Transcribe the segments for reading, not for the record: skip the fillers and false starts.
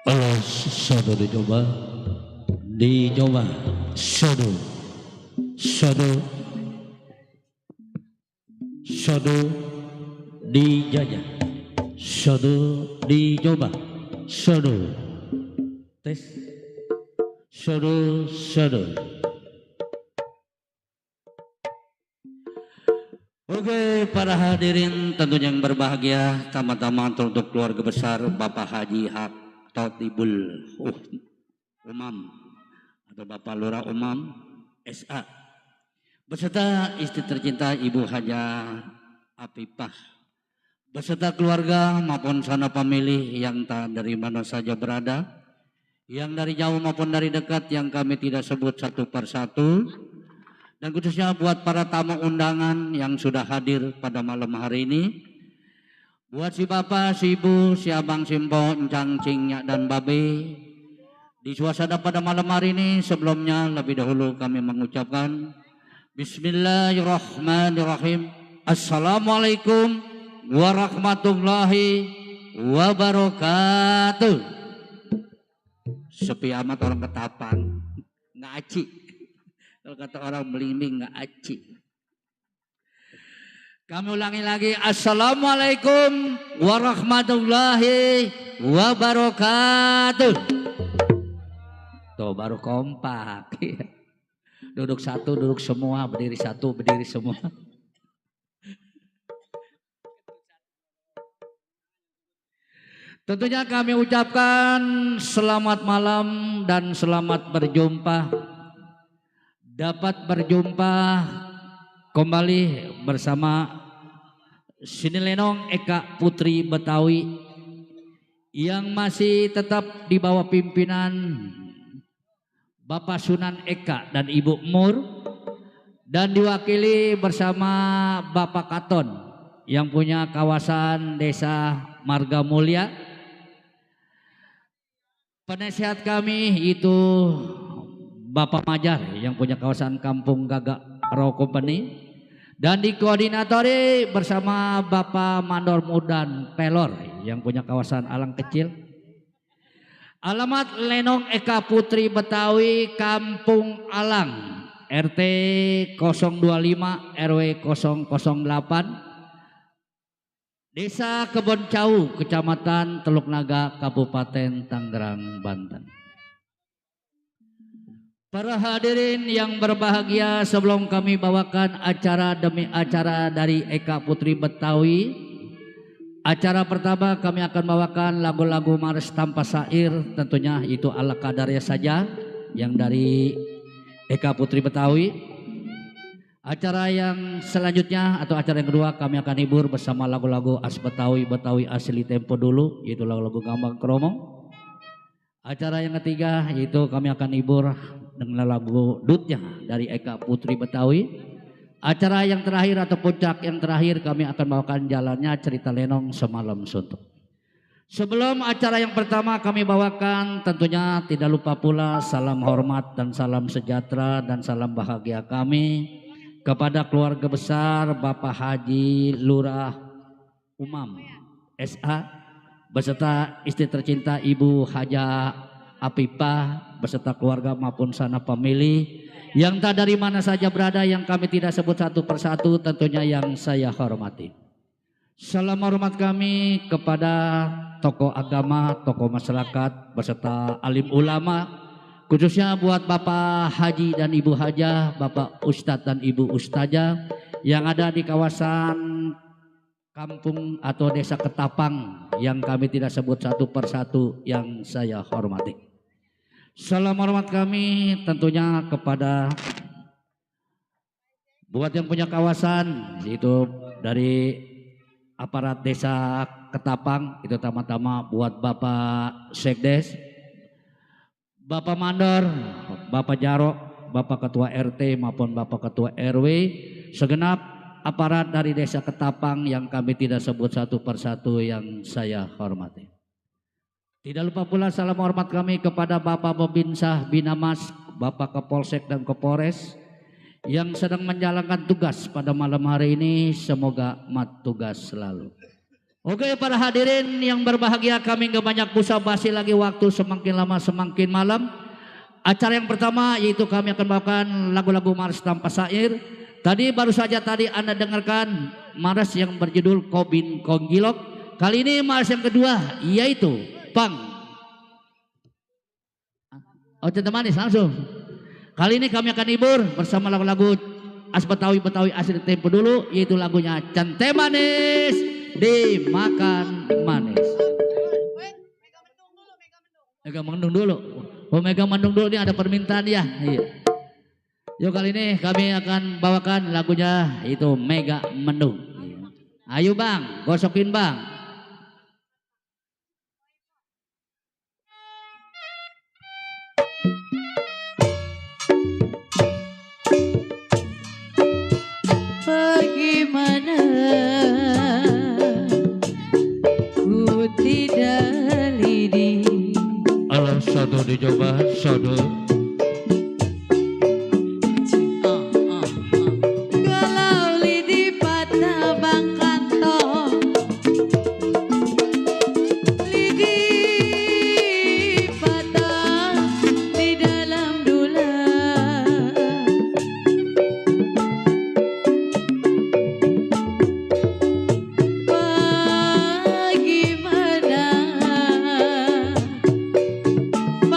Allah sado dicoba, dicoba, sado, sado, sado, dijajah, sado, dicoba, sado, tes, sado, sado. Oke, para hadirin tentunya yang berbahagia, tama-tama untuk keluarga besar Bapak Haji Hak Totibul Umam atau Bapak Lurah Umam SA beserta istri tercinta Ibu Haja Apipah beserta keluarga maupun sanak famili yang tak dari mana saja berada, yang dari jauh maupun dari dekat yang kami tidak sebut satu persatu. Dan khususnya buat para tamu undangan yang sudah hadir pada malam hari ini. Buat si bapak, si ibu, si abang, si empok, encang, cingnya, dan babe. Di suasana pada malam hari ini sebelumnya lebih dahulu kami mengucapkan Bismillahirrahmanirrahim. Assalamualaikum warahmatullahi wabarakatuh. Sepi amat orang Ketapang. Ngaci. Kalau kata orang Belimbing nggak aci. Kami ulangi lagi. Assalamualaikum warahmatullahi wabarakatuh. Tuh baru kompak. Duduk satu, duduk semua. Berdiri satu, berdiri semua. Tentunya kami ucapkan selamat malam dan selamat berjumpa. Dapat berjumpa kembali bersama Sini Lenong Eka Putri Betawi yang masih tetap di bawah pimpinan Bapak Sunan Eka dan Ibu Mur, dan diwakili bersama Bapak Katon yang punya kawasan Desa Marga Mulia. Penasihat kami itu Bapak Majar yang punya kawasan Kampung Gagak Raw Company, dan dikoordinatori bersama Bapak Mandor Mudan Pelor yang punya kawasan Alang Kecil. Alamat Lenong Eka Putri Betawi, Kampung Alang, RT 025 RW 008, Desa Kebon Cau, Kecamatan Teluk Naga, Kabupaten Tangerang, Banten. Para hadirin yang berbahagia, sebelum kami bawakan acara demi acara dari Eka Putri Betawi, acara pertama kami akan bawakan lagu-lagu Mars tanpa syair, tentunya itu ala kadarnya saja yang dari Eka Putri Betawi. Acara yang selanjutnya atau acara yang kedua kami akan hibur bersama lagu-lagu as Betawi, Betawi asli tempo dulu, yaitu lagu-lagu Gambang Kromong. Acara yang ketiga itu kami akan hibur dengan lagu dutnya dari Eka Putri Betawi. Acara yang terakhir atau puncak yang terakhir kami akan bawakan jalannya cerita Lenong Semalam Suntuk. Sebelum acara yang pertama kami bawakan, tentunya tidak lupa pula salam hormat dan salam sejahtera dan salam bahagia kami kepada keluarga besar Bapak Haji Lurah Umam SA beserta istri tercinta Ibu Haja Apipah beserta keluarga maupun sanak famili yang tak dari mana saja berada, yang kami tidak sebut satu persatu, tentunya yang saya hormati. Salam hormat kami kepada tokoh agama, tokoh masyarakat beserta alim ulama, khususnya buat Bapak Haji dan Ibu Haja, Bapak Ustadz dan Ibu Ustazah yang ada di kawasan kampung atau desa Ketapang yang kami tidak sebut satu persatu yang saya hormati. Salam hormat kami tentunya kepada buat yang punya kawasan, itu dari aparat desa Ketapang, itu tama-tama buat Bapak Sekdes, Bapak Mandor, Bapak Jarok, Bapak Ketua RT maupun Bapak Ketua RW, segenap aparat dari desa Ketapang yang kami tidak sebut satu persatu yang saya hormati. Tidak lupa pula salam hormat kami kepada Bapak Bobinsah Binamas, Bapak Kapolsek dan Kapolres yang sedang menjalankan tugas pada malam hari ini. Semoga mat tugas selalu. Oke para hadirin yang berbahagia, kami gak banyak basa-basi lagi, waktu semakin lama semakin malam. Acara yang pertama yaitu kami akan bawakan lagu-lagu Mars tanpa syair. Tadi baru saja Anda dengarkan Mars yang berjudul Kobin Konggilok. Kali ini Mars yang kedua yaitu Pang. Oh cinta manis langsung. Kali ini kami akan hibur bersama lagu-lagu as Betawi asli tempo dulu, yaitu lagunya Cente Manis Dimakan Manis. Mega Mendung dulu. Oh Mega Mendung dulu, ini ada permintaan ya. Iya. Yuk kali ini kami akan bawakan lagunya itu Mega Mendung. Ayo bang, gosokin bang. Bagaimana ku tidak lidi. Alam sodo dicoba sodo. Kalau lidi patah bang kantong, lidi patah di dalam dulang.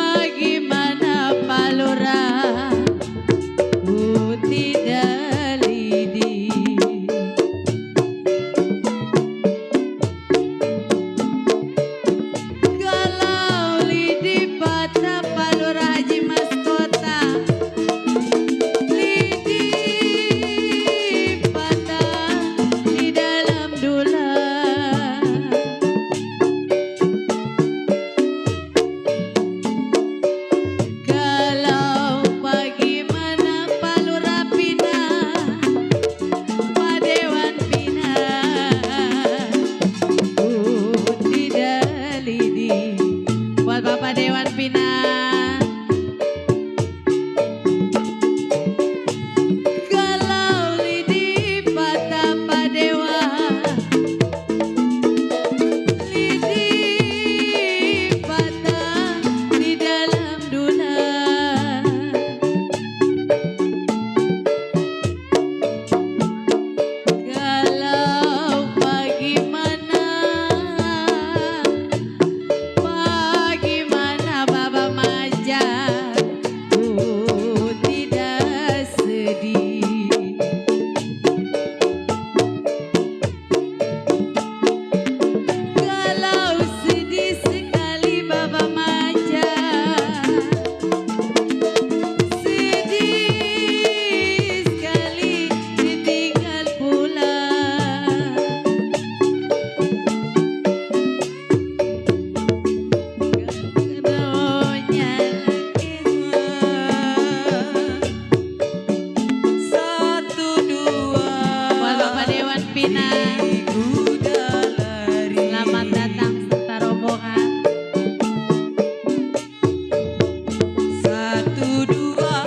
Bagaimana palura ku tidak lidi. Kalau lidi patah palura Haji Mas Kota, lidi patah di dalam dulang. Kalau bagaimana palura pindah, padewan pindah, ku tidak lidi. Buat Bapak Dewan pindah. Kalau lidi patah padewan, lidi patah di dalam dulang. Kalau bagaimana Baba Maja, ku tidak sedih. Kalau sedih sekali Baba Maja, sedih sekali ditinggal pulang. Kedonya satu dua. Buat Bapak Dewan Pinang, selamat datang serta rombongan. Satu dua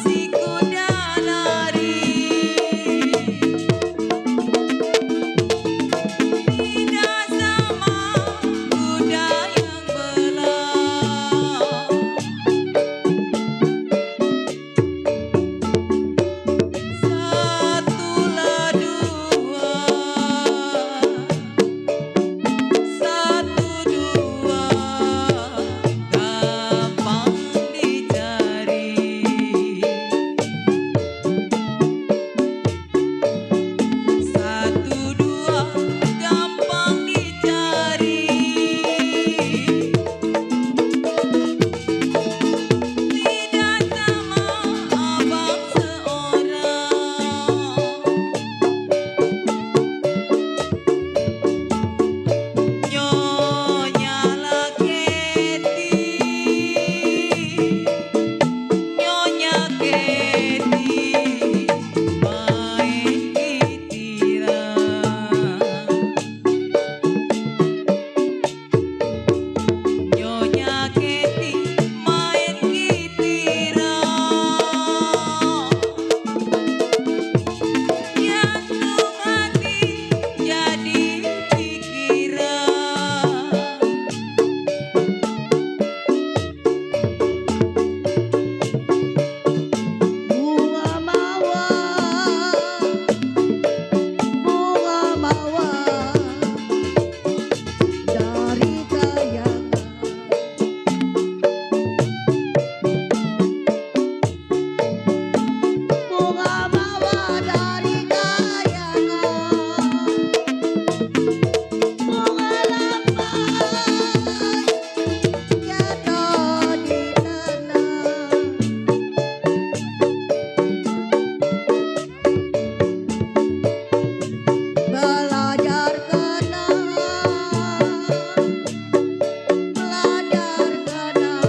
si kuda lari, tidak sama kuda yang belah. Satulah dua belajar kenal, belajar kenal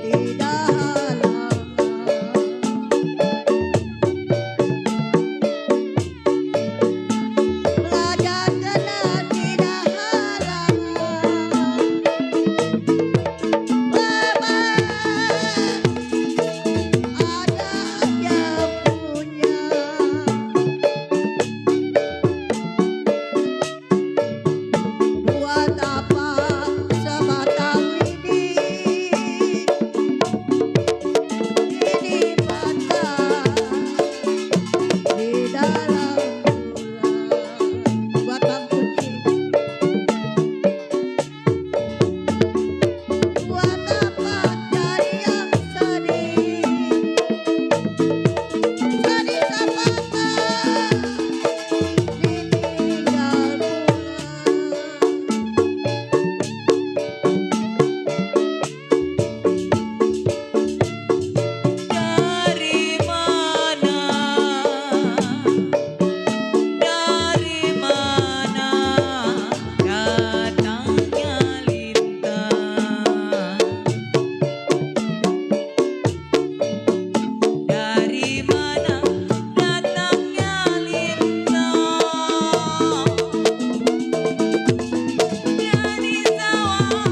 tidak halangan. Belajar kenal tidak halangan. Lebar ada yang punya. Buat apa sebatang lidi ini patah di dalam bulan. Buat Bang Kunci. Buat apa cari yang sedih? Sedih tak apa-apa ditinggal pulang. Dari mana datangnya lintang? Dari mana datangnya lintang? Dari sawah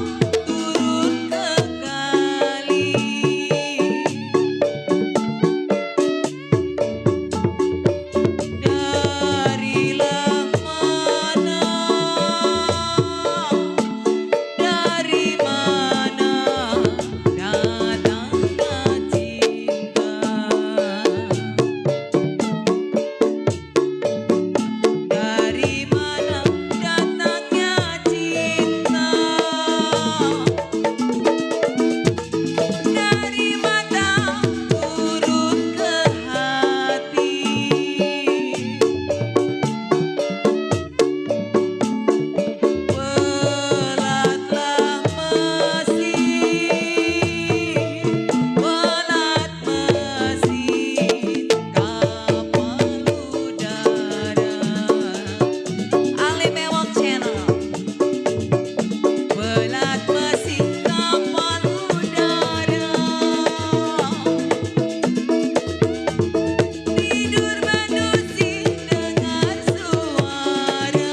turun ke kali. Darilah mana, dari mana datangnya cinta? Dari mana datangnya cinta? Dari mata turun ke hati. Belatlah mesin kapal udara. Ali Mewok Channel. Belat mesin kapal udara. Tidur manusia dengar suara.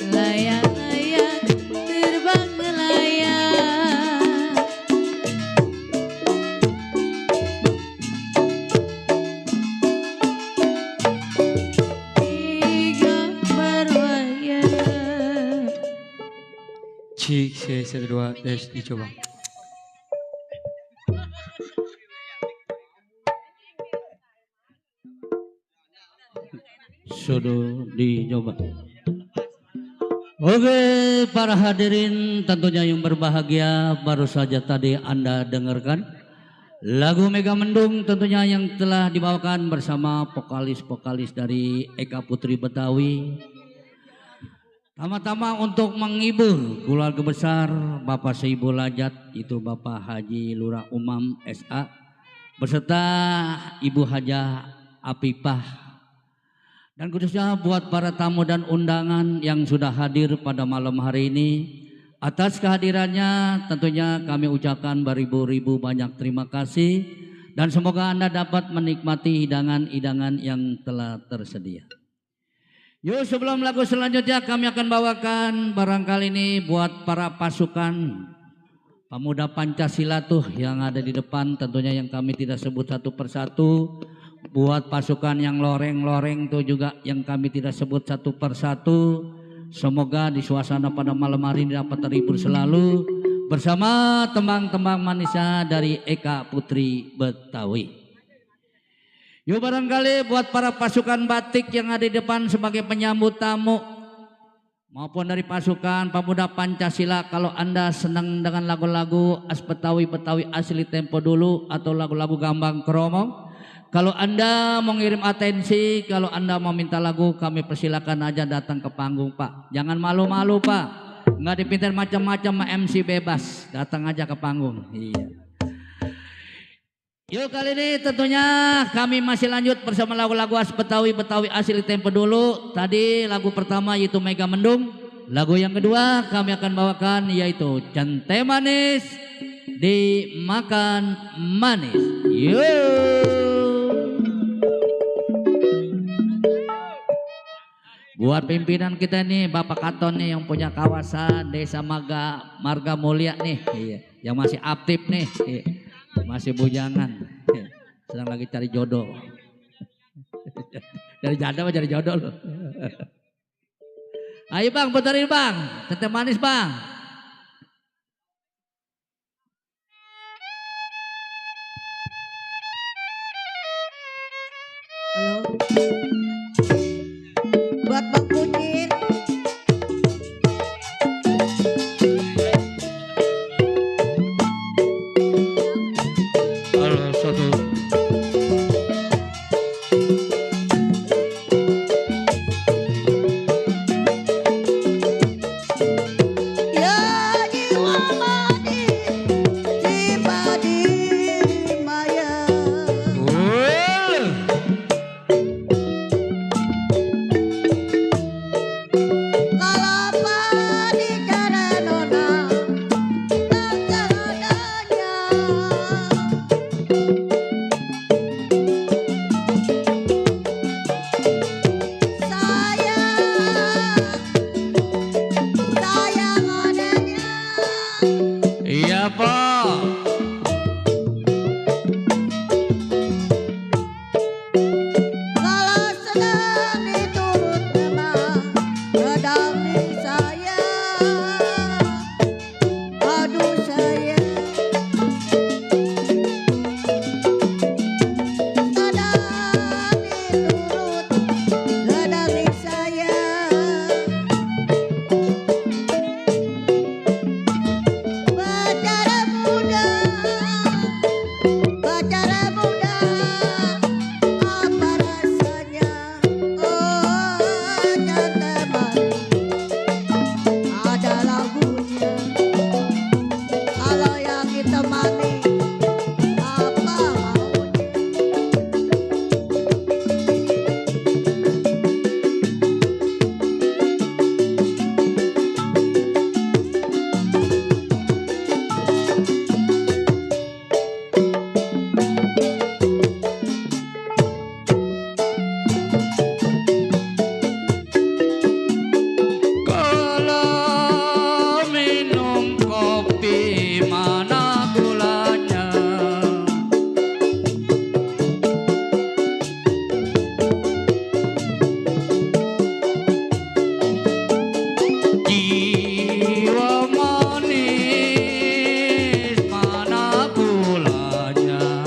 Layang-layang terbang melayang. Tiga berwayang. Cik, saya satu dua tes dicoba. Sudah dicoba. Oke, para hadirin tentunya yang berbahagia, baru saja tadi Anda dengarkan lagu Mega Mendung tentunya yang telah dibawakan bersama vokalis-vokalis dari Eka Putri Betawi. Tama-tama untuk menghibur keluarga besar Bapak Seibu Lajat, itu Bapak Haji Lurah Umam SA beserta Ibu Hajah Apipah. Dan khususnya buat para tamu dan undangan yang sudah hadir pada malam hari ini, atas kehadirannya tentunya kami ucapkan beribu-ribu banyak terima kasih dan semoga Anda dapat menikmati hidangan-hidangan yang telah tersedia. Yuk, sebelum lagu selanjutnya kami akan bawakan barangkali ini buat para pasukan pemuda Pancasila tuh yang ada di depan, tentunya yang kami tidak sebut satu persatu. Buat pasukan yang loreng-loreng tuh juga yang kami tidak sebut satu persatu. Semoga di suasana pada malam hari ini dapat terhibur selalu bersama tembang-tembang manisnya dari Eka Putri Betawi. Yuk, barangkali buat para pasukan batik yang ada di depan sebagai penyambut tamu, maupun dari pasukan pemuda Pancasila. Kalau Anda senang dengan lagu-lagu as Betawi asli tempo dulu atau lagu-lagu Gambang Kromong, kalau Anda mau ngirim atensi, kalau Anda mau minta lagu, kami persilakan aja datang ke panggung Pak. Jangan malu-malu Pak, nggak dipintain macam-macam sama MC bebas, datang aja ke panggung. Iya. Yuk kali ini tentunya kami masih lanjut bersama lagu-lagu as Betawi asli tempo dulu. Tadi lagu pertama yaitu Mega Mendung. Lagu yang kedua kami akan bawakan yaitu Cente Manis Dimakan Manis. Yuk. Buat pimpinan kita nih Bapak Katon nih yang punya kawasan Desa Marga Mulia nih, iya, yang masih aktif nih, iya, masih bujangan, iya, sedang lagi cari jodoh. Cari janda apa cari jodoh loh. Ayo Bang, puterin Bang, Cente Manis Bang. Halo. Buat Bang Kucir. Halo, satu. Ya jiwa mati tiba di maya. Kalapa di cara nona tak adanya. Sayang adanya. Iya Pak. Kalau sedang diturut memang sedang disayang. Aduh sayang, sedang diturut sedang disayang. Pacara muda, pacara muda, apa rasanya? Oh, Cente Manis ada lagunya. Kalau yang ditemani, apa maunya? Kalau minum kopi mana gulanya? Jiwa manis mana gulanya?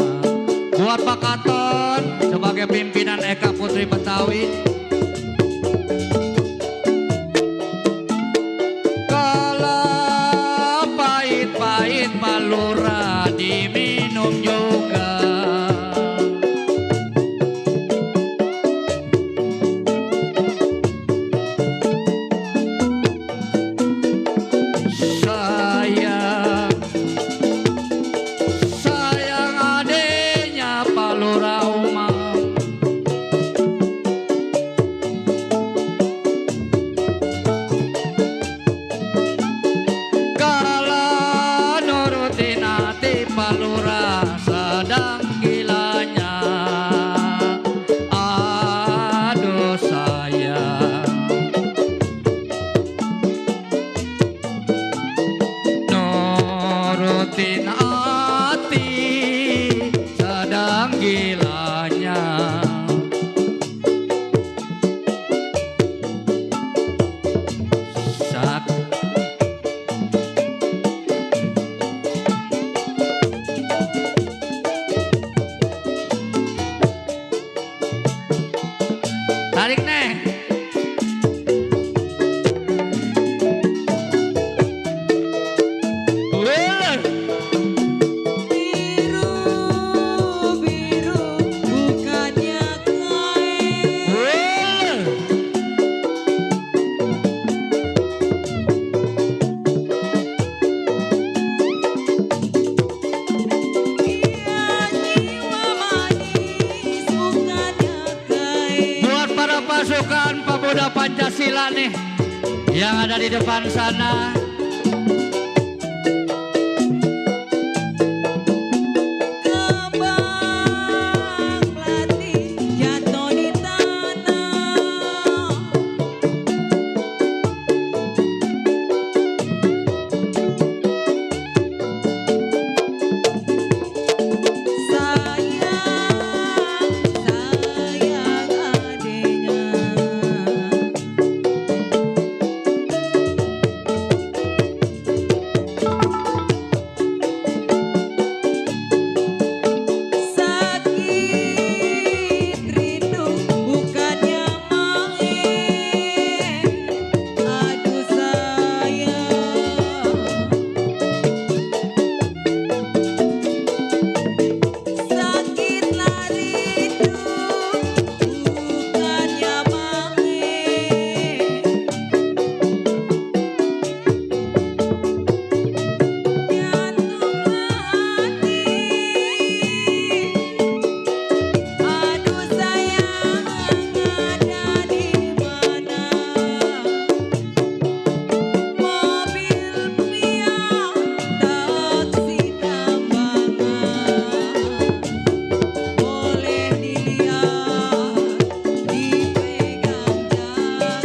Buat Pak Katon sebagai pimpinan Eka Putri Betawi. Kalau pahit-pahit palura diminum juga. Sayang, sayang adenya palura umam. Kalau nurutin hati palura Eka nih yang ada di depan sana. Kembang melati jatuh di tanah. Sayang, sayang adenya. Sakit rindu bukannya main. Aduh sayang, sakitlah rindu bukannya main. Jantunglah hati. Aduh sayang ada di mana? Mobil piang taksi tambangan. Boleh dilihat dipegang jangan.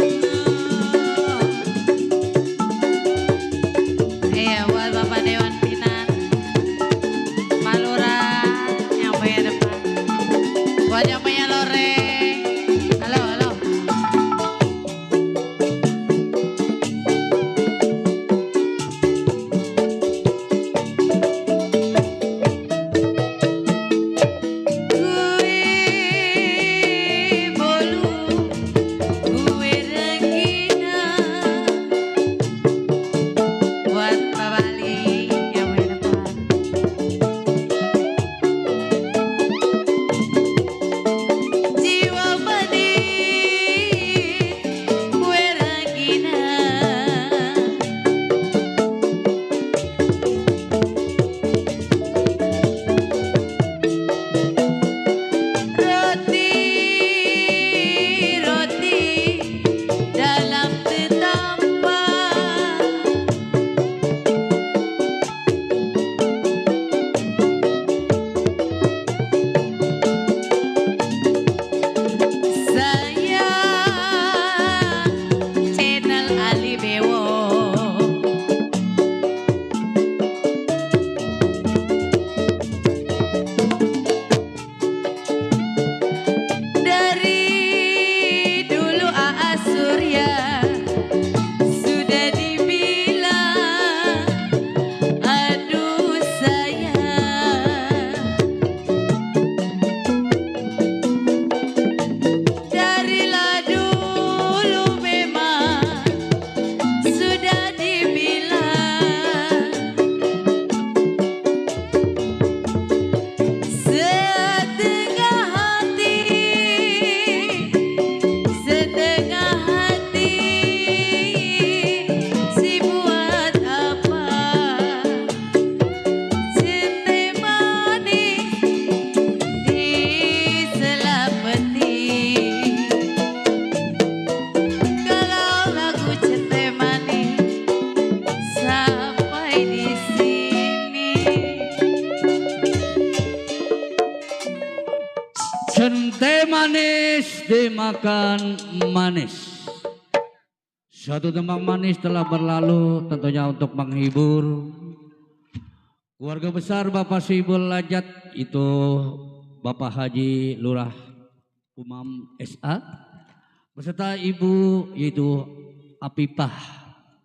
Iya buat Bapak Dewan Pinang, Pak Lurah yang punya depan, buat yang punya loreng. Halo, halo. Gue bolu, gue rengginang. Buat Pak Bali yang punya depan. Jiwa benih kue rengginang. Roti, roti dalam tetapan. Sayang channel Ali Bewo. Dari dulu Aa Surya sudah dibilang, aduh sayang. Darilah dulu memang sudah dibilang, setengah hati, setengah hati, si buat apa cinta manis diselapeti. Kalau lagu cinta manis sampai di sini. Cente manis dimakan manis. Satu tembang manis telah berlalu tentunya untuk menghibur keluarga besar Bapak Sibul Lajat, itu Bapak Haji Lurah Umam SA beserta Ibu yaitu Apipah,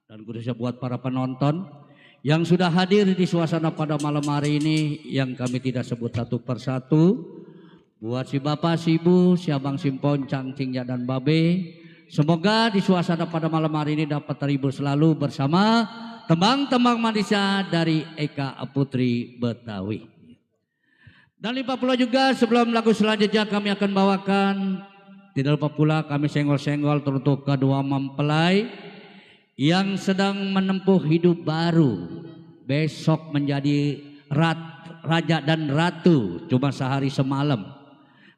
dan khususnya buat para penonton yang sudah hadir di suasana pada malam hari ini yang kami tidak sebut satu persatu. Buat si Bapak, si Ibu, si Abang Simpon, Cangcingnya dan Babe, semoga di suasana pada malam hari ini dapat terhibur selalu bersama tembang-tembang manisnya dari Eka Putri Betawi. Dan lupa pula juga sebelum lagu selanjutnya kami akan bawakan, tidak lupa pula kami senggol-senggol untuk kedua mempelai yang sedang menempuh hidup baru, besok menjadi raja dan ratu cuma sehari semalam.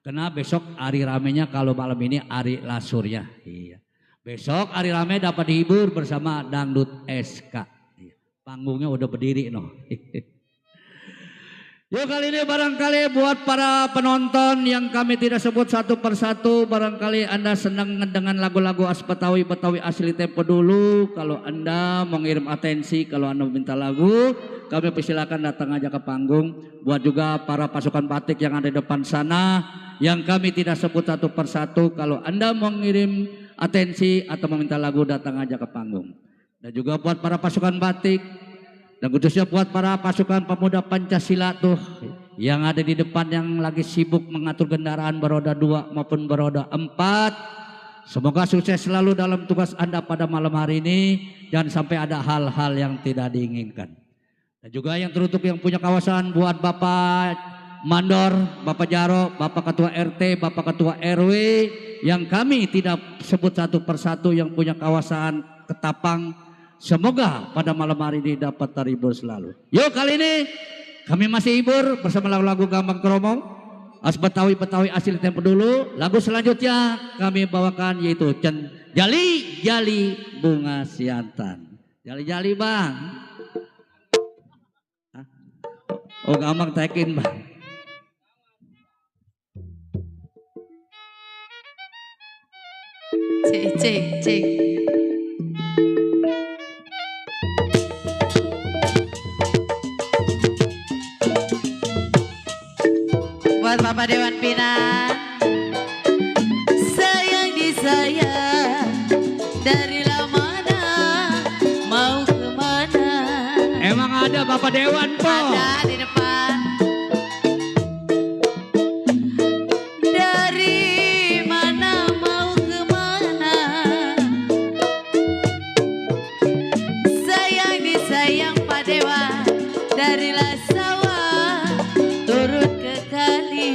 Karena besok hari ramenya, kalau malam ini hari lasurnya. Iya. Besok Ari Rame dapat dihibur bersama Dangdut SK. Panggungnya udah berdiri noh. Yuk kali ini barangkali buat para penonton yang kami tidak sebut satu persatu, barangkali Anda senang dengan lagu-lagu Betawi asli tempo dulu. Kalau Anda mengirim atensi, kalau Anda meminta lagu, kami persilakan datang aja ke panggung. Buat juga para pasukan batik yang ada di depan sana, yang kami tidak sebut satu persatu, kalau Anda mengirim atensi atau meminta lagu, datang aja ke panggung. Dan juga buat para pasukan batik, dan khususnya buat para pasukan pemuda Pancasila tuh yang ada di depan yang lagi sibuk mengatur kendaraan beroda 2 maupun beroda 4. Semoga sukses selalu dalam tugas Anda pada malam hari ini. Jangan sampai ada hal-hal yang tidak diinginkan. Dan juga yang teruntuk yang punya kawasan buat Bapak Mandor, Bapak Jaro, Bapak Ketua RT, Bapak Ketua RW yang kami tidak sebut satu persatu yang punya kawasan Ketapang. Semoga pada malam hari ini dapat terhibur selalu. Yuk kali ini kami masih hibur bersama lagu-lagu Gambang Kromong, Betawi asli tempo dulu. Lagu selanjutnya kami bawakan yaitu Jali Jali Bunga Siantan. Jali Jali bang. Hah? Oh Gambang tekin bang. Cek. Buat Bapak Dewan Pinan, sayang disayang dari mana mau kemana? Emang ada Bapak Dewan po? Ada di depan. Dari mana mau kemana? Sayang disayang Pak Dewa, darilah sawah turun ke kali.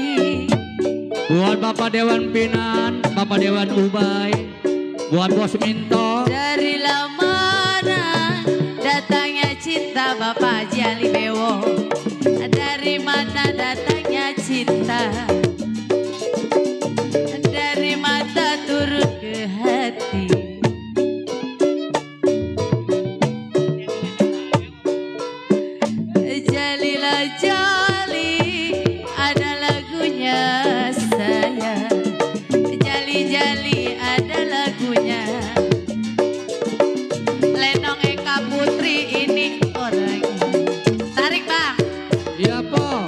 Buat Bapak Dewan Pinan, Bapak Dewan Ubay, buat Bos Minto. Dari mana datangnya cinta Bapak Jali Bewo? Dari mana datangnya cinta? Dari mata turun ke hati. Jalilah jali ada lagunya saya. Jali-jali ada lagunya. Lenong Eka Putri ini orangnya. Tarik bang. Iya po.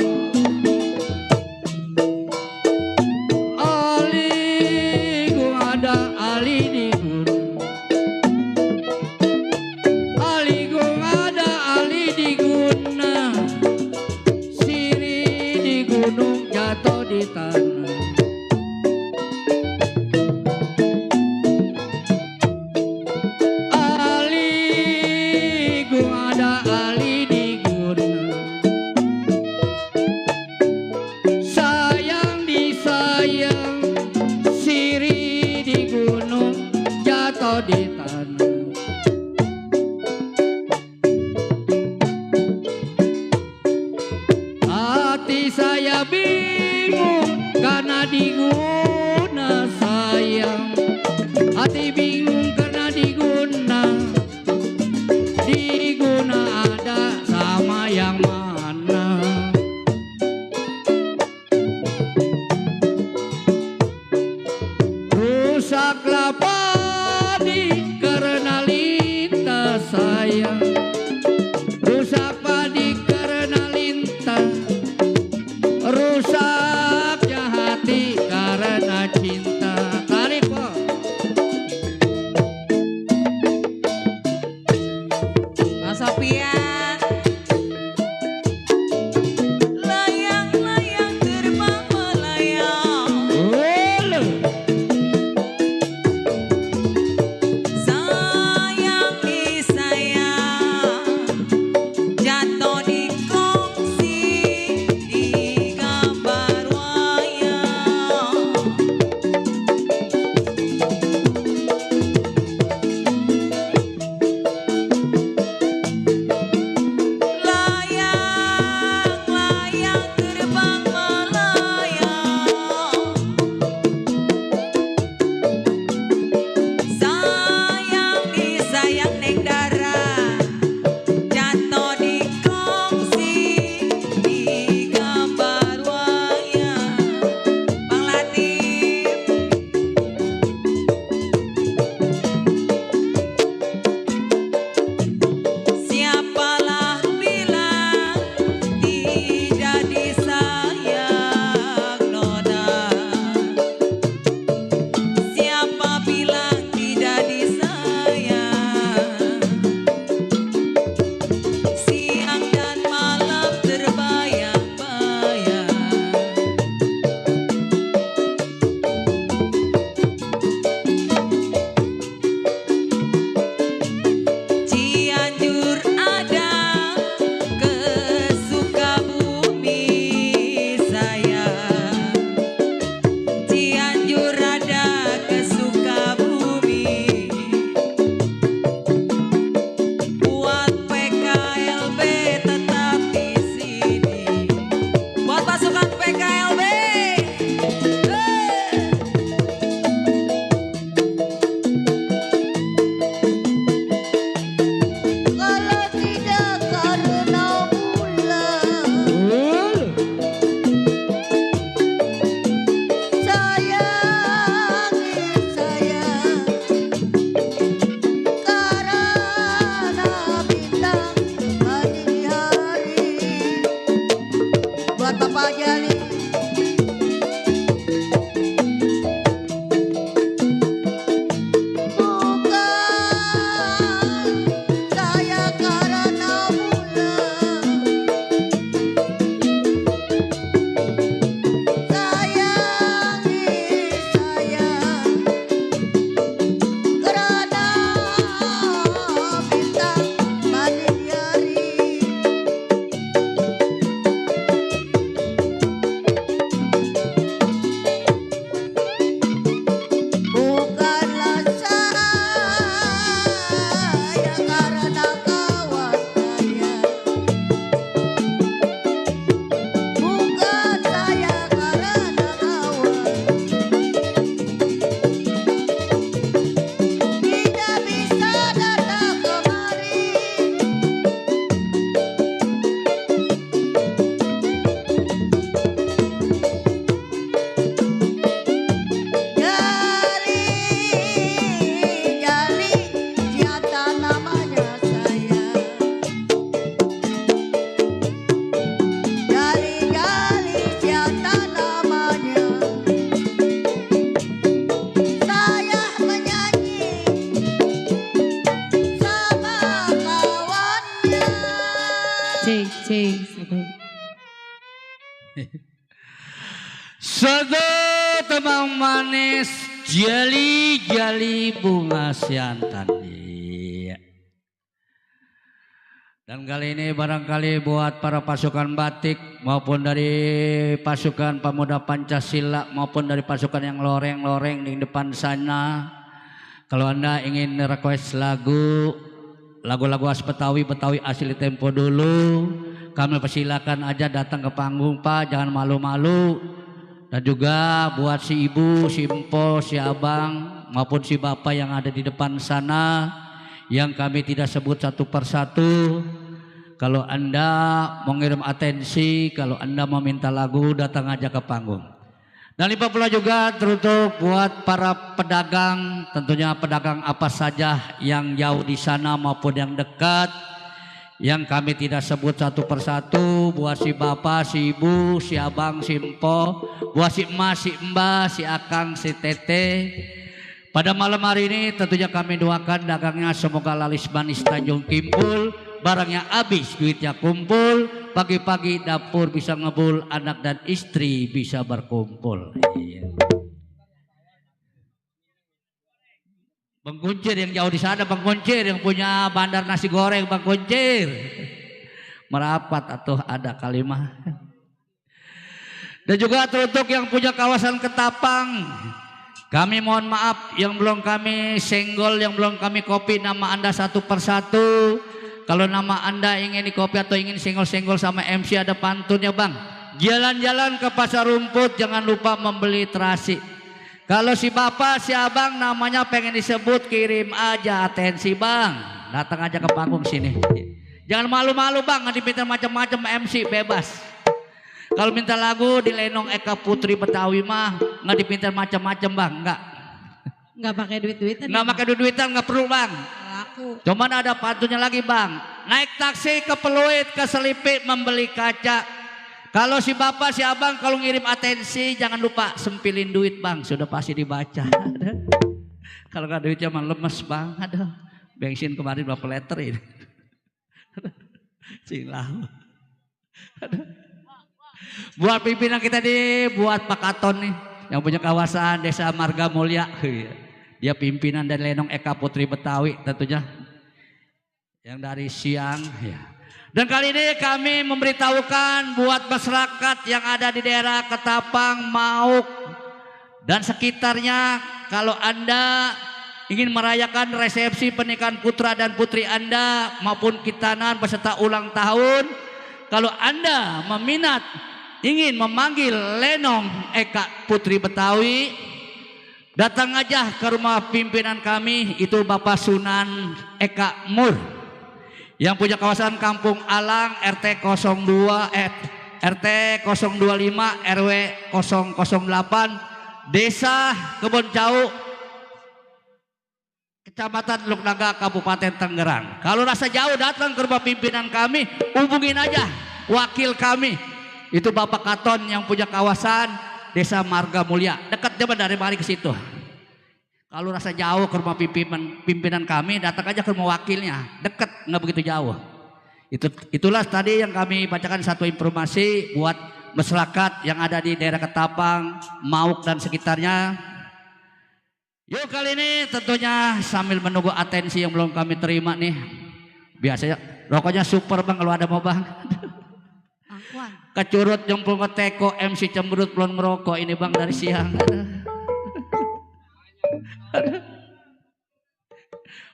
Ali gung ada Ali di gunung. Ali gung ada Ali di gunung. Siri di gunung jatuh di tanah. Ali gung ada Ali di gunung. Sayang disayang, siri di gunung, jatuh di tanah. Hati saya bingung karena diguna sayang. Hati bingung karena diguna ada sama yang mana. Rusaklah padi karena lintas sayang. Rusak padi karena lintas. Rusaknya hati karena cinta. Tarik po. Satu tembang manis jali-jali bunga siantan. Iya. Dan kali ini barangkali buat para pasukan batik maupun dari pasukan pemuda Pancasila maupun dari pasukan yang loreng-loreng di depan sana. Kalau Anda ingin request lagu-lagu khas Betawi asli tempo dulu, kami persilakan aja datang ke panggung Pak, jangan malu-malu. Dan juga buat si ibu, si empo, si abang maupun si bapak yang ada di depan sana yang kami tidak sebut satu persatu. Kalau Anda mau ngirim atensi, kalau Anda mau minta lagu, datang aja ke panggung. Dan lupa pula juga teruntuk buat para pedagang, tentunya pedagang apa saja yang jauh di sana maupun yang dekat, yang kami tidak sebut satu persatu, buat si bapak, si ibu, si abang, si empo, buat si emas, si mbah, si akang, si tete. Pada malam hari ini tentunya kami doakan dagangnya semoga laris manis Tanjung Kimpul, barangnya habis, duitnya kumpul, pagi-pagi dapur bisa ngebul, anak dan istri bisa berkumpul. Iya. Bang Kuncir yang jauh di sana, Bang Kuncir yang punya bandar nasi goreng, Bang Kuncir. Merapat atau ada kalimah. Dan juga teruntuk yang punya kawasan Ketapang. Kami mohon maaf yang belum kami senggol, yang belum kami kopi nama Anda satu persatu. Kalau nama Anda ingin dikopi atau ingin senggol-senggol sama MC ada pantunnya Bang. Jalan-jalan ke pasar rumput jangan lupa membeli terasi. Kalau si bapak, si abang namanya pengen disebut, kirim aja atensi Bang. Datang aja ke panggung sini. Jangan malu-malu Bang, nggak dipinta macam-macam MC, bebas. Kalau minta lagu di Lenong Eka Putri Betawi mah nggak dipinta macam-macam Bang, Nggak pakai duit-duitan. nggak pakai duit-duitan, nggak perlu Bang. Laku. Cuman ada pantunnya lagi Bang. Naik taksi ke Peluit, ke Selipik membeli kaca. Kalau si bapak, si abang kalau ngirim atensi jangan lupa sempilin duit Bang, sudah pasti dibaca. Kalau nggak duitnya mah lemes Bang. Aduh, bensin kemarin berapa liter ini? Silau. Buat pimpinan kita nih, buat Pak Katon nih yang punya kawasan Desa Marga Mulya. Dia pimpinan dari Lenong Eka Putri Betawi tentunya. Yang dari siang ya. Dan kali ini kami memberitahukan buat masyarakat yang ada di daerah Ketapang, Mauk dan sekitarnya, kalau Anda ingin merayakan resepsi pernikahan putra dan putri Anda maupun khitanan beserta ulang tahun, kalau Anda meminat ingin memanggil Lenong Eka Putri Betawi, datang aja ke rumah pimpinan kami, itu Bapak Sunan Eka Mur yang punya kawasan Kampung Alang RT 02 RT 025 RW 008 Desa Kebon Jauh Kecamatan Teluk Naga Kabupaten Tangerang. Kalau rasa jauh datang ke rumah pimpinan kami, hubungin aja wakil kami, itu Bapak Katon yang punya kawasan Desa Marga Mulya, dekat jaman dari mari ke situ. Kalau rasa jauh ke rumah pimpinan kami, datang aja ke rumah wakilnya, dekat, nggak begitu jauh. Itulah tadi yang kami bacakan satu informasi buat masyarakat yang ada di daerah Ketapang, Mauk dan sekitarnya. Yuk kali ini tentunya sambil menunggu atensi yang belum kami terima nih. Biasanya rokoknya super Bang kalau ada mau Bang. Kecurut jempol ngeteko MC cemberut belum ngerokok ini Bang dari siang.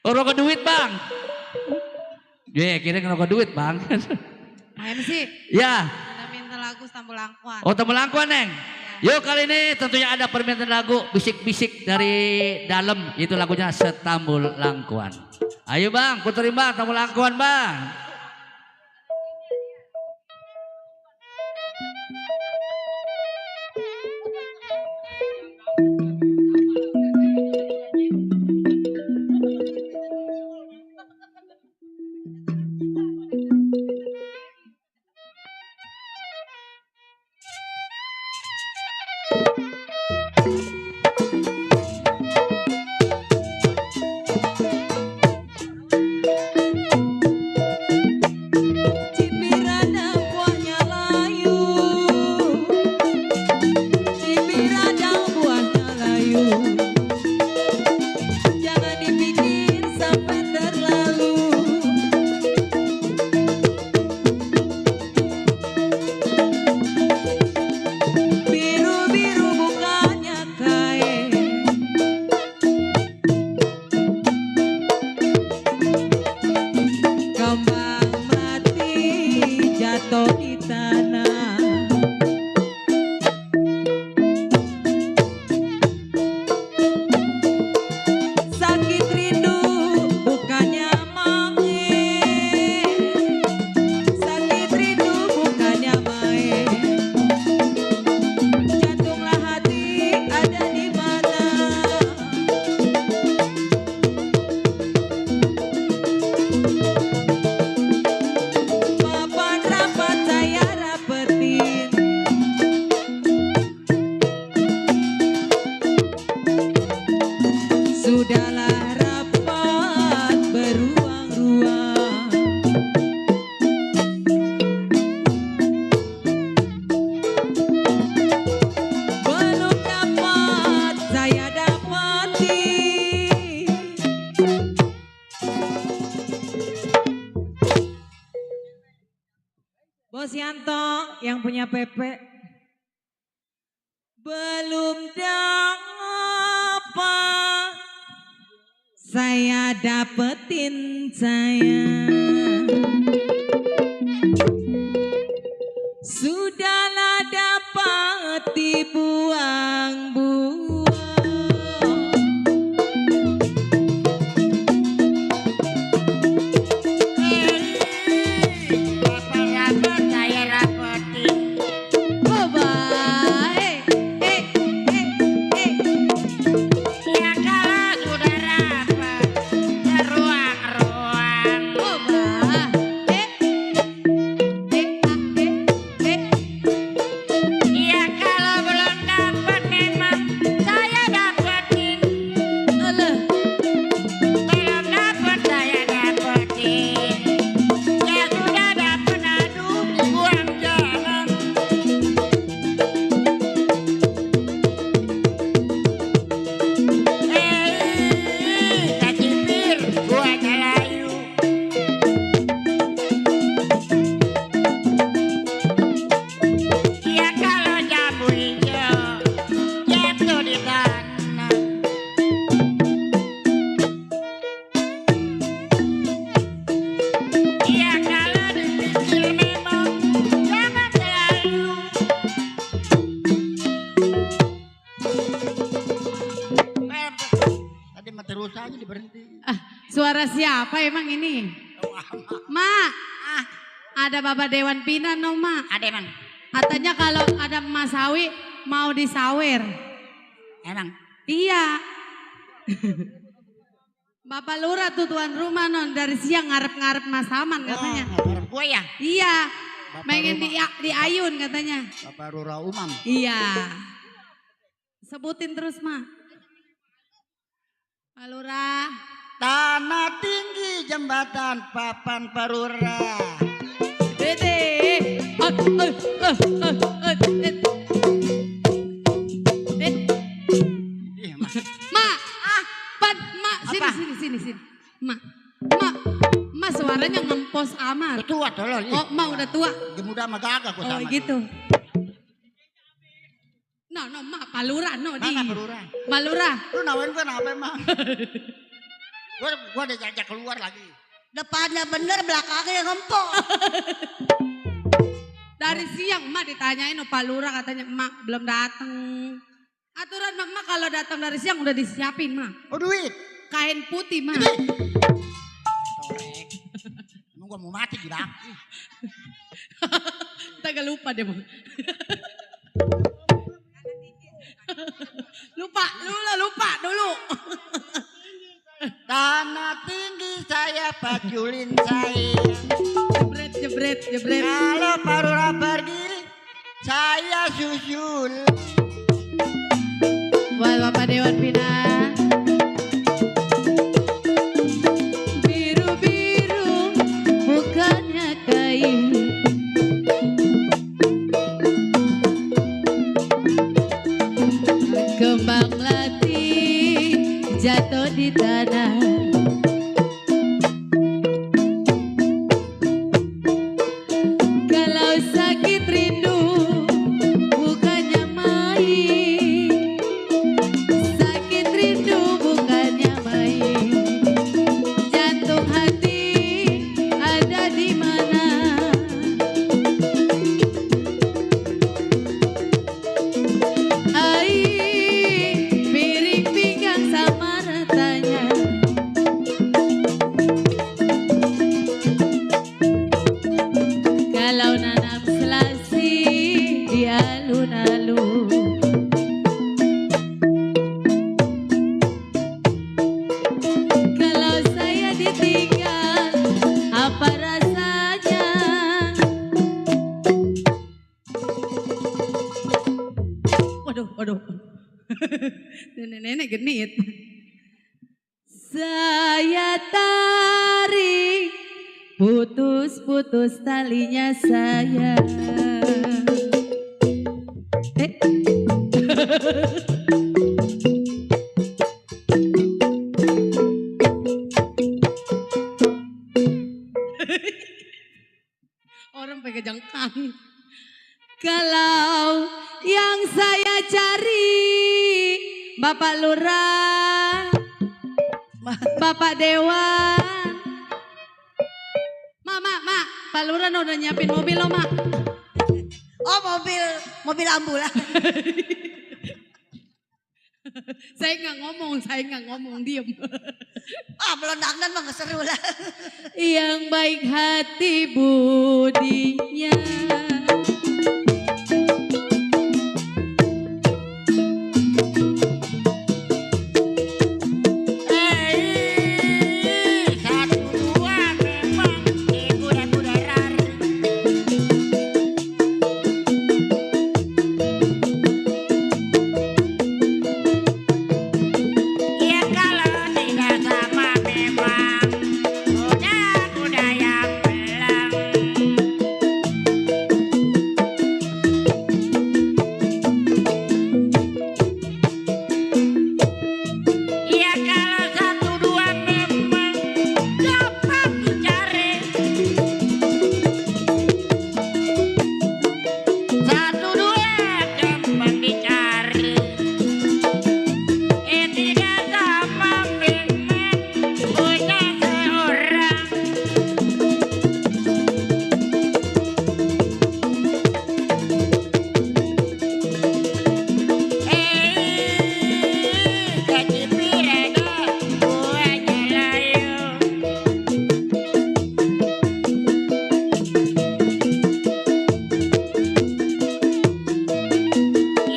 Oh, rokok duit Bang. Kira ngerokok duit Bang. MC. Ya. Kita minta lagu Tambulangkuan. Oh, Tambulangkuan Neng. Yuk kali ini tentunya ada permintaan lagu bisik-bisik dari dalam, itu lagunya Setambul Langkuan. Ayo Bang, puterin Bang Tambul Langkuan Bang. yang punya Pepe. Belum dapat saya dapetin sayang. Sudahlah dapat dibuang-buang. Dapat saya dapetin. Coba, Ya kalau sudah dapat ruang-ruang. coba, Ya kalau belum dapat memang saya dapetin. alah. Belum dapat saya dapetin. Ya sudah dapat aduh dibuang jalan. Kacipir gua jalayu. Ya kalau jambu hijau jatuh di tanah. Ya kalau dipikir memang jangan terlalu. Tadi mati rusa aja diberhenti. Suara siapa emang ini? Mak, ada Bapak Dewan Pina no Mak. Ada emang, Katanya kalau ada Mas Sawi mau disawer. emang. Iya. Bapak Lurah tuh tuan rumah non dari siang ngarep-ngarep Mas Haman katanya. Orang gue ya. Iya. Bapak Pengen rumah. di Ayun katanya. Bapak Rura Umam. Iya. Sebutin terus Mak. Pak Lurah. Tanah tinggi jembatan papan Parura. Dede. Ih, Mas. Mak, Mak, sini, Apa? sini. Mak, suaranya ngempos amat. Udah tua tolol. Oh, Mak udah tua. Gemuda sama gagah gua Oh sama. gitu. No, Mak, Palura, no, di. Mana Parura? Palura. Lu nawain gua apa emang? Gua udah jajak keluar lagi. Depannya bener, belakangnya ngempos. Dari siang Mak ditanyain, oh Palura katanya, Mak belum datang. Aturan Mak kalau datang dari siang udah disiapin, Mak. Oh duit. Kain putih, Mak. Torek. Emang gua mau mati di bang. Kita lupa deh, Mak. lupa dulu. Tanah tinggi saya paculin saya. Jebret. Kalau Parura pergi saya susul. Buat Bapak Dewan Pina. Biru-biru bukannya kain. Kembang melati jatuh di tanah. Kalau sakit rindu bukannya main. Sakit rindu bukannya main. Jantung hati ada di mana? Piring pinggang sama ratanya. Kalau nanam selasi di alun-alun. Kalau saya ditinggal apa rasanya? Waduh. Nenek-nenek genit. Saya tarik, putus-putus talinya saya. Orang pakai jangkang. cari Bapak Lurah, Bapak Dewan. Mak, Pak Lurah udah nyiapin mobil loh, Mak. Oh, mobil ambulan. Saya nggak ngomong, diem. Belondangan mah nggak seru lah. Yang baik hati budinya. Satu dua memang kuda-kuda rari. Ya kalau tidak sama memang kuda-kuda yang belang. Ya kalau satu dua memang dapat dicari. Satu dua gampang dicari. Tidak sama memang punya seorang. Kacipirana buahnya layu.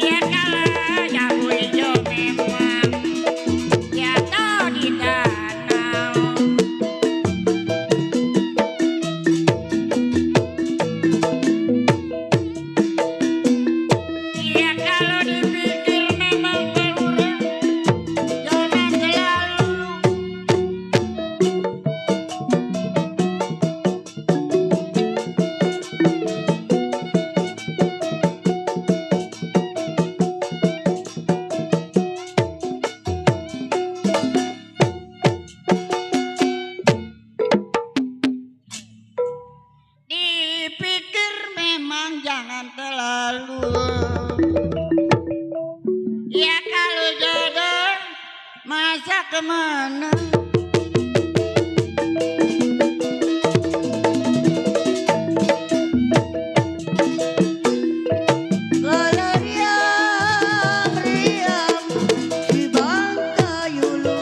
Ya kalau jambu hijau memang jatuh di danau. Ya kalau dipikir memang berurang, jangan selalu. Dipikir memang jangan terlalu. Ya kalau jodoh masa kemana? Kalau riam di Bangka Yulu.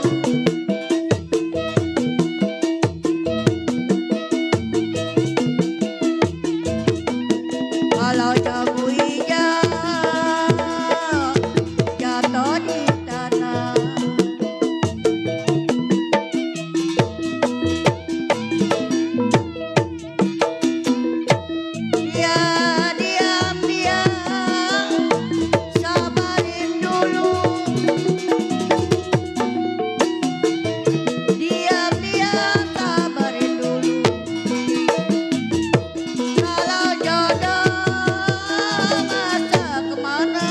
Kalau jambu hijau jatuh di tanah. Dia diam-diam sabarin dulu. Diam-diam sabarin dulu. Kalau jodoh masa kemana?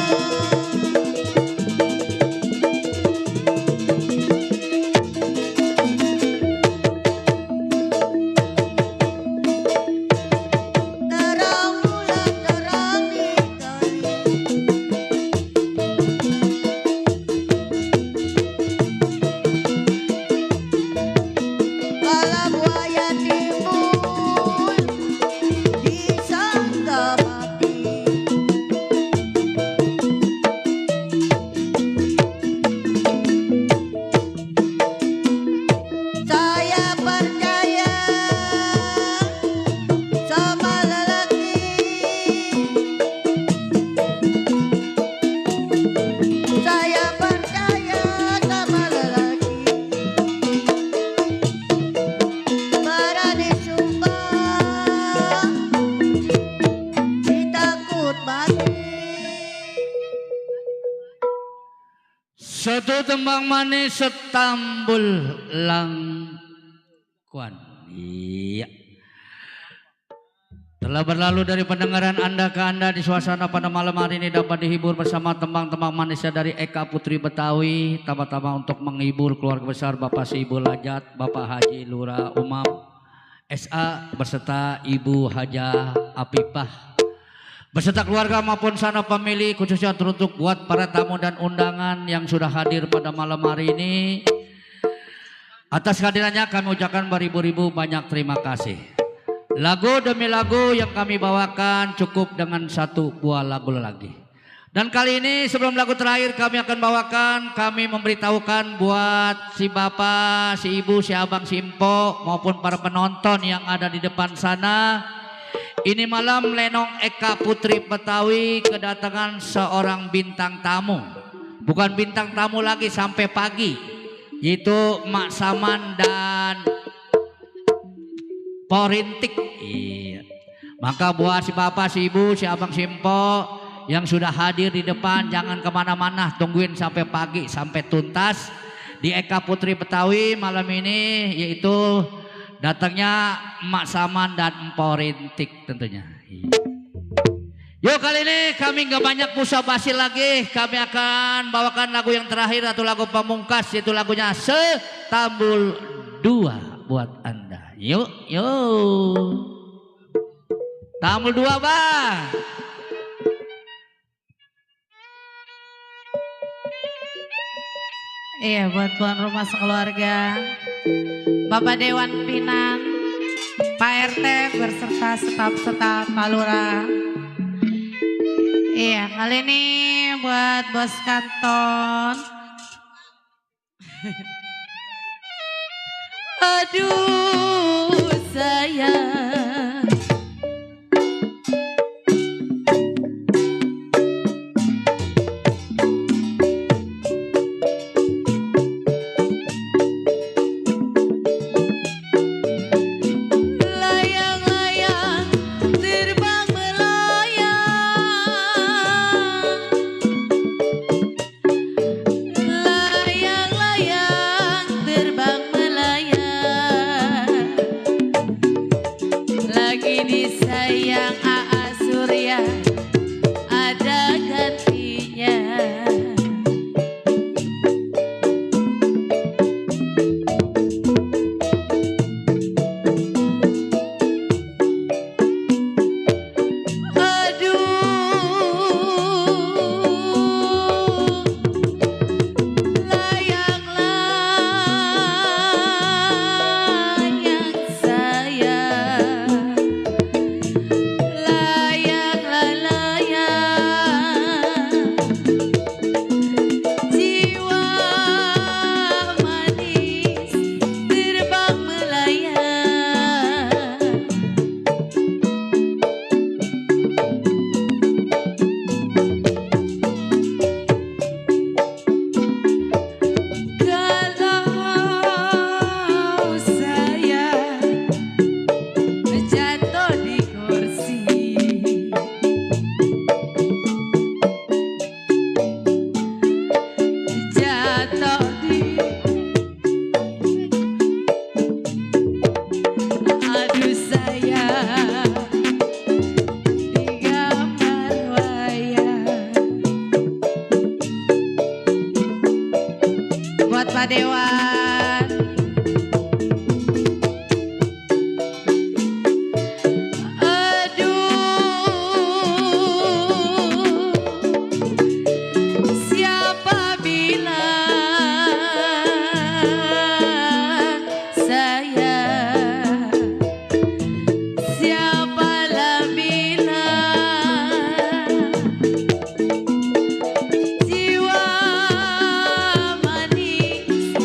Terang bulan terang di kali. Kalau buaya timbul disangka mati. Saya percaya sama lelaki. Saya percaya sama lelaki. Berani sumpah ditakut mati. Satu tembang manis setambul langkuan. Iya. Telah berlalu dari pendengaran Anda ke Anda di suasana pada malam hari ini dapat dihibur bersama tembang-tembang manisnya dari Eka Putri Betawi. Tama-tama untuk menghibur keluarga besar Bapak Ibu Lajat, Bapak Haji Lurah Umam SA beserta Ibu Hajah Apipah beserta keluarga maupun sanak famili, khususnya teruntuk buat para tamu dan undangan yang sudah hadir pada malam hari ini. Atas kehadirannya kami ucapkan beribu-ribu banyak terima kasih. Lagu demi lagu yang kami bawakan cukup dengan satu buah lagu lagi. Dan kali ini sebelum lagu terakhir kami akan bawakan, kami memberitahukan buat si bapak, si ibu, si abang, si empok maupun para penonton yang ada di depan sana. Ini malam Lenong Eka Putri Betawi kedatangan seorang bintang tamu. Bukan bintang tamu lagi sampai pagi, yaitu Mak Saman dan Porintik. Iya. Maka buat si bapak, si ibu, si abang, si empok yang sudah hadir di depan, jangan kemana-mana, tungguin sampai pagi, sampai tuntas di Eka Putri Betawi malam ini, yaitu datangnya Mak Saman dan Emporintik tentunya. Yuk kali ini kami nggak banyak musa basi lagi, kami akan bawakan lagu yang terakhir atau lagu pamungkas, yaitu lagunya Setambul 2 buat Anda. Yuk, yuk. Tambul 2 bang. Iya, buat tuan rumah sekeluarga, Bapak Dewan Pinan, Pak RT berserta staf-staf Pak Lurah. Iya, kali ini buat bos kantor. Aduh sayang, layang-layang terbang melayang, layang-layang terbang melayang, lagi disayang Aa Surya ada gantinya. Aduh, layang-layang sayang, layang-layang, jiwa manis terbang melayang. Kalau saya jatuh di kursi, jatuh di, aduh sayang, di gambar wayang. Buat Pak Dewan, aduh, siapa bilang sayang, siapalah bilang jiwa manis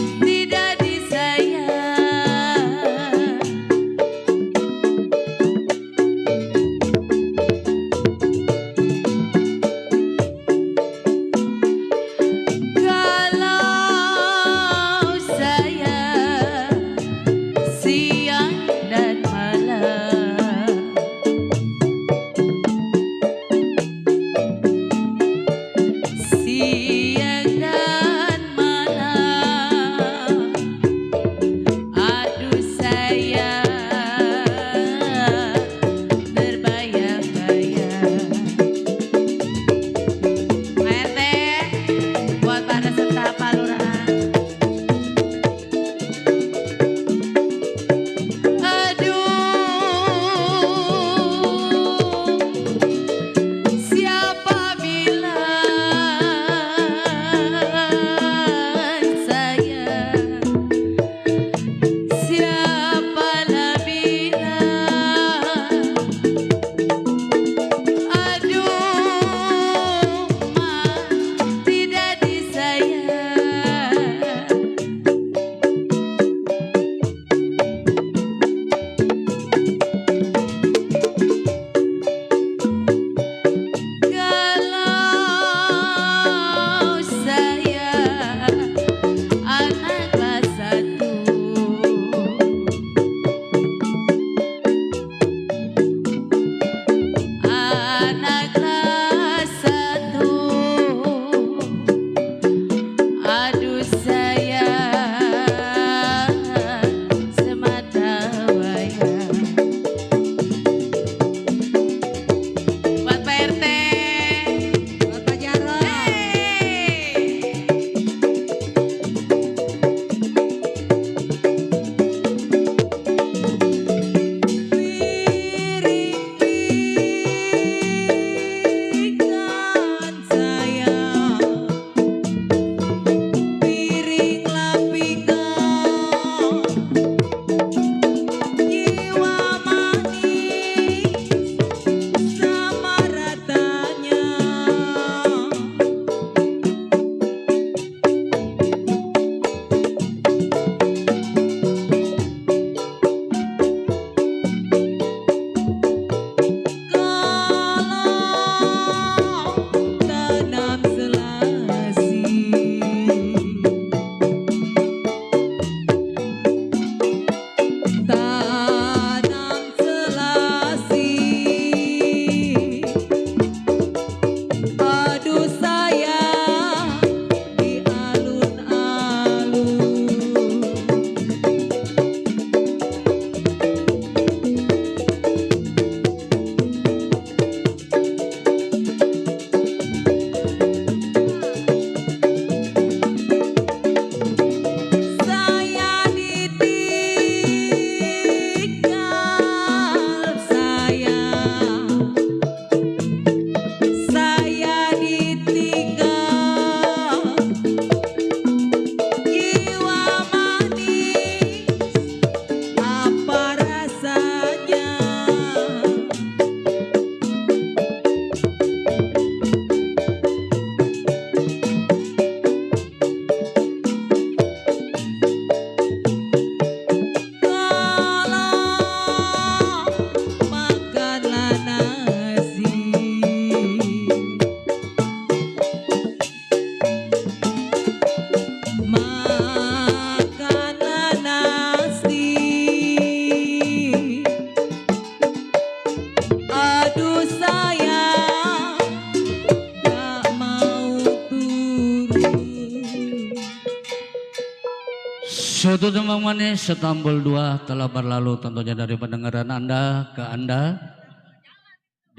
Suatu tembang manis setambul dua telah berlalu tentunya dari pendengaran Anda ke Anda.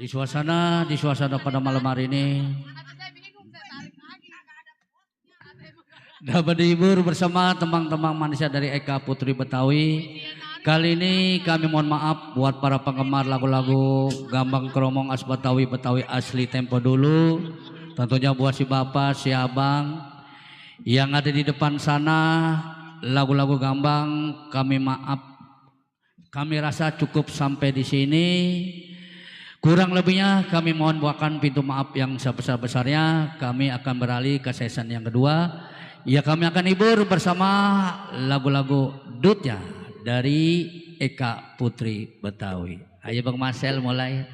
Di suasana pada malam hari ini dapat dihibur bersama tembang-tembang manisnya dari Eka Putri Betawi. Kali ini kami mohon maaf buat para penggemar lagu-lagu Gambang Kromong As Betawi asli tempo dulu. Tentunya buat si bapak, si abang yang ada di depan sana. Lagu-lagu Gambang kami maaf, kami rasa cukup sampai di sini. Kurang lebihnya kami mohon buahkan pintu maaf yang sebesar-besarnya. Kami akan beralih ke season yang kedua. Ya, kami akan hibur bersama lagu-lagu Dutya dari Eka Putri Betawi. Ayo Bang Marcel mulai.